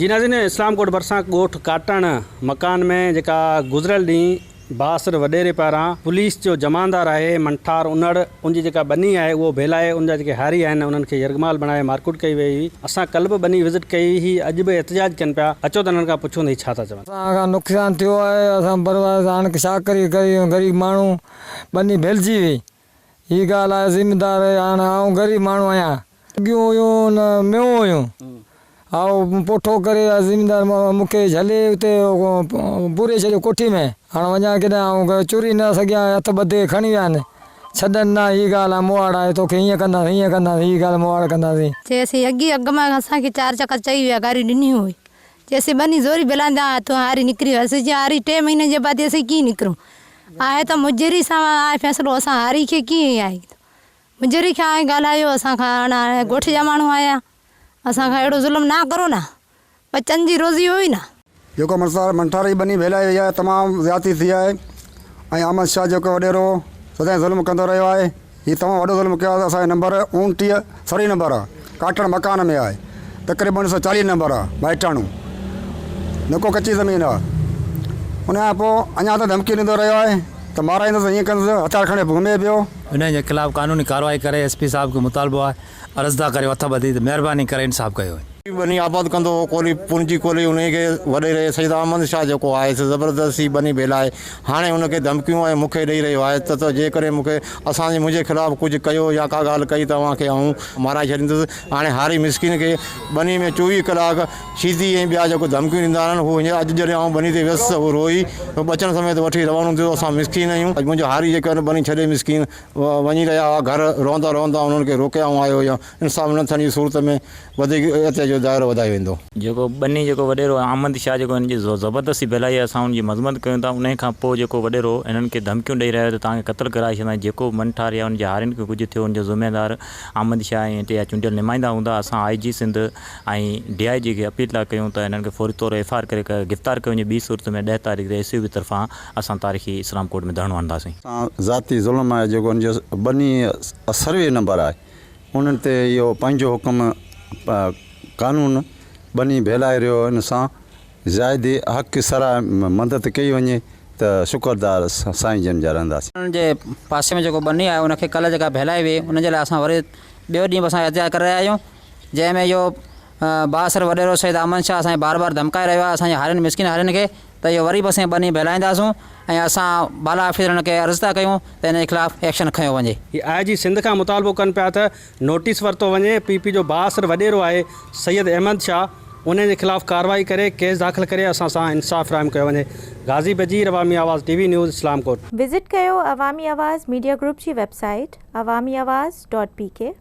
جي ناظرين اسلام ڪوٽ ڀرسان ڳوٺ ڪاٽڻ مڪان ۾ جيڪا گذريل ڏينهن بااثر وڏيري پاران پوليس جو جماندار آهي منٺار انڙ ان جي جيڪا ٻني آهي اهو ڀيلائي ان جا جيڪي هاري آهن انهن کي يرغمال بڻائي مارڪوٽ ڪئي وئي هئي اسان ڪلهه به ٻني وزٽ ڪئي هئي اڄ به احتجاج ڪن پيا اچو ته انهن کان پڇون ته هي ڇا ٿا چون. اسان کان نقصان ٿيو آهي اسان برباد هاڻ ڇا ڪريون غريب ماڻهو ٻني ڀيلجي وئي هي ڳالهه آهي زميندار هاڻ آئون غريب ماڻهو آهيان. اڳيون هيون نه ميون هيون. آئون پوٺو ڪري زميندار مون کي جهلي اتي پوري ڇڏيو ڪوٺي ۾. هاڻ وڃان ڪيڏانهن آئون چري نه سگهيان هٿ ٻڌي کڻي ويا آهن. ڇڏن نه هي ڳالهه آهي مواڙ آهي توکي هيئن ڪنداسين هيئن ڪنداسين هي ڳالهه مواڙ ڪنداسين. چي اسين اڳي اڳ ۾ اسان کي چار چڪر چئي ويا گاريون ڏنيون هئي چي اسين ٻني زوري بلاندا هٿون هاري نڪري ويا اسين چيو هاري ٽي مهينن جي بعد اسين ڪيئن نڪرون آهي ته مجري سان آهي فيصلو اسان هاري کي ڪيئن آهي مجري کان آهي ڳالهايو اسان کان هاڻي ڳوٺ جا ماڻهو آهيان اسان کان اهڙو ظلم نه ڪرو نه ٻچن جي روزي هئي نه. جيڪو منٺار جي ٻني ڀيلائي وئي آهي تمام زيادتي ٿي آهي ۽ احمد شاهه جيڪو وڏيرو هو سدائين ظلم ڪندو رهيو آهي هي تمام وڏو ظلم ڪيو آهي اسان جو نمبر 29 سري نمبر آهي ڪاٽڻ مڪان ۾ آهي تقريبن 140 نمبر آهي مائٽاڻو نڪو ڪچي زمين آهي ان کان پوء اڃا ته ڌمڪي ڏيندو رهيو آهي ته مارائيندس هيئن ڪندس هٿيار کڻي گهمي پيو. انهن جي خلاف قانوني ڪارروائي ڪري ايس پي صاحب کي مطالبو آهي عرض ٿا ڪريون هٿ ٻڌي ته مهرباني ڪري انصاف ڪيو وڃي. ٻني آباد ڪندو هو ڪولهي پونجي ڪولهي انهي کي وڏيري سيد احمد شاهه جيڪو آهي سو زبردستي ٻني ڀيلائي هاڻي ان کي ڌمڪيون ۽ مون کي ڏئي رهيو آهي ته تو جيڪڏهن مون کي اسان جي منهنجي خلاف ڪجهه ڪيو يا ڪا ڳالهه ڪئي ته اوهان کي آئون مارائي ڇڏيندس هاڻي هاري مسڪين کي ٻني ۾ 24 ڪلاڪ شيدي ۽ ٻيا جيڪو ڌمڪيون ڏيندا آهن هو هينئر اڄ جڏهن آئون ٻني تي ويس ته هو روئي ٻچن سميت وٺي روانو ٿيو اسان مسڪين آهيون اڄ منهنجا هاري جيڪي آهن ٻني ڇڏي مسڪين وڃي رهيا هئا گهر روئندا روئندا انهن کي روڪي آئون آيو هيان انصاف نه ٿيڻ جي صورت ۾ وڌيڪ احتجاج جو دائرو وڌايو ويندو. جيڪو ٻني جيڪو وڏيرو احمد شاهه جيڪو هن جي زبردستي ڀلائي آهي اسان ان جي مذمت ڪيون ٿا انهي کان پوء جيڪو وڏيرو هنن کي ڌمڪيون ڏئي رهيو آهي ته توهان کي قتل ڪرائي ڇڏنداسين جيڪو به منٺار يا ان جي هارين کي ڪجهه ٿيو ان جو ذميوار احمد شاهه ۽ اتي جا چونڊيل نمائندا هوندا اسان آء جي سنڌ ۽ ڊي I جي کي اپيل ٿا ڪيون ته هنن کي فوري طور ايف I R ڪري گرفتار ڪيو وڃي ٻي صورت ۾ 10 تاريخ تي ايس يو بي طرفان اسان تاريخي اسلام ڪوٽ ۾ ڌرڻو هڻنداسين. سان ذاتي ظلم آهي جيڪو ان جو ٻني سروي نمبر آهي انهن تي اهو پنهنجو حڪم قانون ٻني ڀيلائي رهيو ان سان زيادي حق سرا مدد ڪئي وڃي ته شڪردار سائين جن جا رهنداسين. انهن جي پاسي ۾ جيڪو ٻني آهي ان کي ڪلهه جيڪا ڀيلائي وئي ان جي لاء اسان وري ٻيو ڏينهن به اسان احتجاج ڪري رهيا آهيون جنهن ۾ اهو بااثر وڏيرو سيد احمد شاهه اسان کي بار بار ڌمڪائي رهيو آهي اسان جي هارين مسڪين هارين کي ته اهو وري به اسين ٻني ڀيلائينداسون ۽ اسان بالا آفيسرن کي عرض ٿا ڪيون ته ان جي خلاف ايڪشن کنيو وڃي. هي آء جي سنڌ کان مطالبو ڪن پيا ته نوٽيس ورتو وڃي، پي پي جو بااثر وڏيرو آهي سيد احمد شاهه انهي جي خلاف ڪارروائي ڪري ڪيس داخل ڪري اسان سان انصاف فراهم ڪيو وڃي، Ghazi Bajeer, Awami Awaz T V news, Islamkot. Visit ڪيو عوامي آواز ميڊيا گروپ جي web site Awami Awaz dot P K.